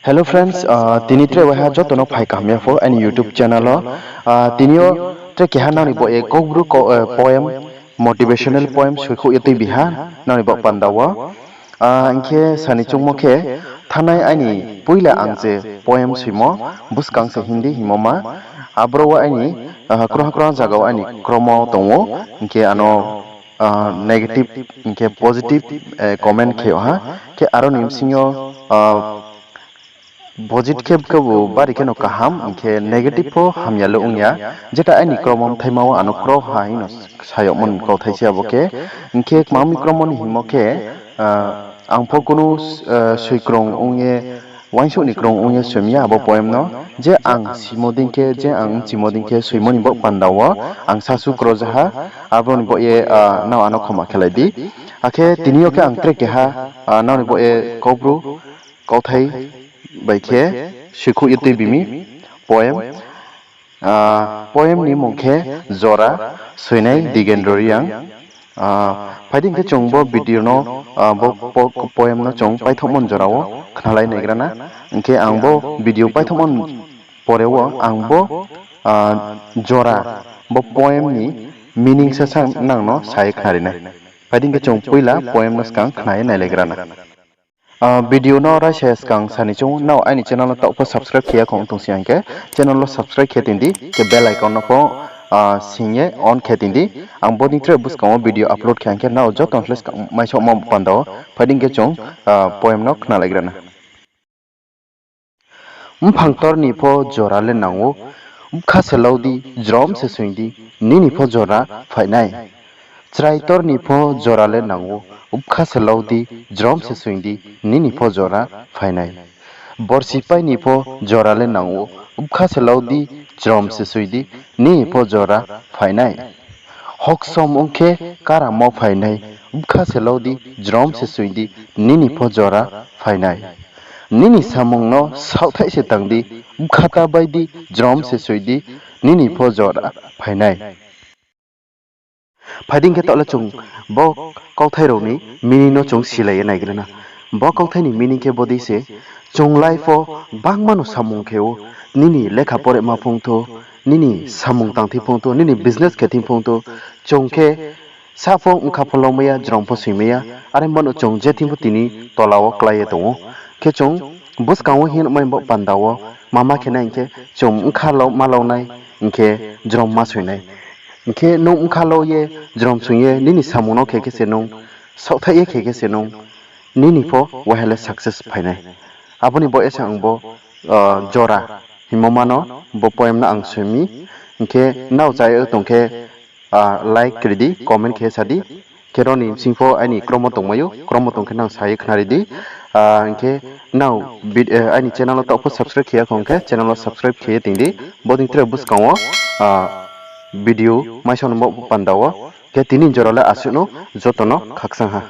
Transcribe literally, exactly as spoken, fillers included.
Hello friends, ah, tini tre waiha joto no phai kaham ya pho aini YouTube channel o. Ah, tini yo tre keha nrao ni baoh ye Kaubru ko-, eh, poem, motivational poem soikhouh ye tuibi ha nrao ni baoh panda wo. Ah, hing khe sani choungmo khe, thanai aini poila ang je poem soimo, buskang se Hindi hingmo ma. Aboro wo aini, ah, krungha krungha zaga wo aini kromo tong ou, hing khe ano, ah, negative, hing khe positive, eh, comment khe yag ha. Khe aro ni bsing yo, ah, positive khe khebu bari kheno kaham, hing khe negative pho hamya le ong ya. Jeta aini kromo bthaima wo ano kro ha hing no sa yagmo ni kauthai se abo khe. Hing khe kmang mi kromo ni hingmo khe, ah, ang pho kunu, ah, soikrung ong ye, uaingsouh ni krung ong ye soimi ya abo poem no. Je ang simo dei khe, je ang bchimo dei khe soimo ni baoh panda wo ang sasu kro ja ha, abo ni baoh ye, ah, nrao ano khoma khelai di. Akhe tini yo khe ang tre keha, ah, nrao ni baoh ye Kaubru kauthai bai khe soikhouh ye tuibi mi poem. Ah, poem ni mung khe Jora, soinai Digendra Reang. Ah, phai di hing khe chung bo video no, ah, bo po-, poem no chung paithohmo ni jora wo khnalai naigra na. Hing khe ang bo video paithohmo ni pore wo ang bo, ah, jora, bo poem ni meaning sa sa nang no sa ye khnari nai. Phai di hing khe chung poila poem no skang khna ye nailaigra na. Ah, video no raisa ya skang sani choung, nrao aini channel no taoh pho subscribe khe ya khong tong si hing khe channel no subscribe khe tong di, khe bell icon no pho, ah, sing ye on khe tong di. Ang bodei tre buskang wo video upload khe hing khe nrao joto no le skang maisohmo panda wo. Phai di hing khe chung, ah, poem no khnalaigra na. Mphang tor ni pho jora le nang ou, bkha se lau di, jrom se soing di, nini pho jora phai nai. Chrai tor ni pho jora le nang ou, bkha se lau di, jrom se soing di, nini pho jora phai nai. Borsi pai ni pho jora le nang ou, bkha se lau di, jrom se soing di, nini pho jora phai nai. Hoksom ong khe karamo phai nai, bkha se lau di, jrom se soing di, nini pho jora phai nai. Nini samung no saohthaih se tang di, bkha ta bai di, jrom se soing di, nini pho jora phai nai. Phai di hing khe taoh le chung bo kauthai rao ni meaning no chung silai ye naigra na. Bo kauthai ni meaning khe bodei se, chung life wo bangma no samung khe ou, nini lekha porema phung thou, nini samung tang thing phung thou, nini business khe thing phung thou, chung khe sa pho bkha pho laumai ya, jrom pho soingmai ya, are bo no chung je thing pho tini tola wo klái ye tong ou. Khe chung buskang wo hing mai bo panda wo mama khe nai hing khe chung bkha lau ma lau nai, hing khe jrom ma soing nai. Hing khe nung bkha lau ye, jrom soing ye, nini samung no khe khe se nung, saohthaih ye khe khe se nung, nini pho waiha le success phai nai. Abo ni baoh ye se ang bo, ah, jora hingmo ma no, bo poem no ang soi mi. Hing khe nrao chá ye tong khe, ah, like ri di, comment khe sa di. Khe ro ni bsing pho aini kromo tongmai ou, kromo tong khe nang sa ye khnari di. Ah, hing khe nrao vid-, eh, aini channel no taoh pho subscribe khe ya khong khe channel no subscribe khe ye tong di. Bodei tre buskang wo, ah, video maisoh no bo panda wo. Khe tini jora le asuh no, joto no khakchang ha.